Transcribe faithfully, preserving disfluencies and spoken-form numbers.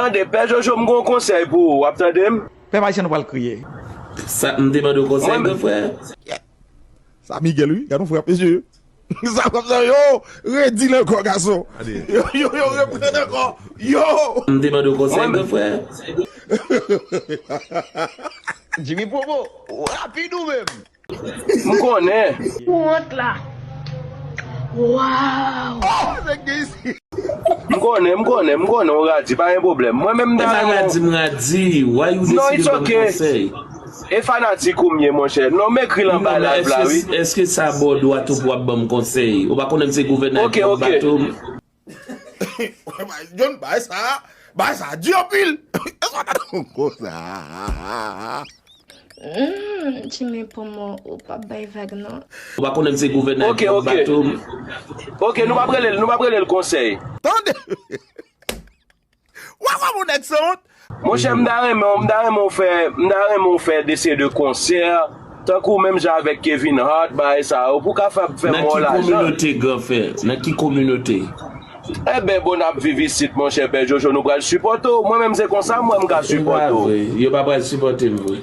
Tande, Pè Jojo, m gon konsèy pou ou, w ap tande m? Pèp ayisyen, nou pral kriye. Sa m te mande w konsèy, gran frè. Sa Miguel, wi. Gad yon frap, mesye. Sa frap sa, yo, redi l ankò, gason. Yo, yo, yo, reprann ankò. Yo! M te mande w konsèy, gran frè. Jimmy Promo, rapid ou menm. M konnen. Ou wont la. Waw. M konnen, m konnen, m konnen, ou radi, pa gen pwoblèm. Mwen menm, m ta renmen. Radi, m radi. Why you deside ban m konsèy? E fanatik ou m ye, monchè. Non, m ekri l anba live la, wi. Èske sa ba w dwa tou pou w ap ban m konsèy? Ou pa konnen m se gouvènè ak bato m? John, bay sa, bay sa, di anpil. Èske w ta konsa? Hum, Jimmy Promo, ou p ap bay vag non. Ou pa konnen m se gouvènè ak bato m? Ok, nou p ap rele l, nou p ap rele l konsèy. Tande! Wa wa mon nèg sanwont. Monchè, m ta renmen, m ta renmen w fè, m ta renmen w fè de seri de konsè, tankou menm jan avèk Kevin Hart, bagay sa yo, pou ka fè, fè mò lajan. Nan ki kominote, gran frè? Nan ki kominote? Enben, bon, n ap viv isit, monchè, Pè Jojo, nou pral sipòte w. Mwen menm, se konsa m wè m ka sipòte w. Yo pa pral sipòte m vre.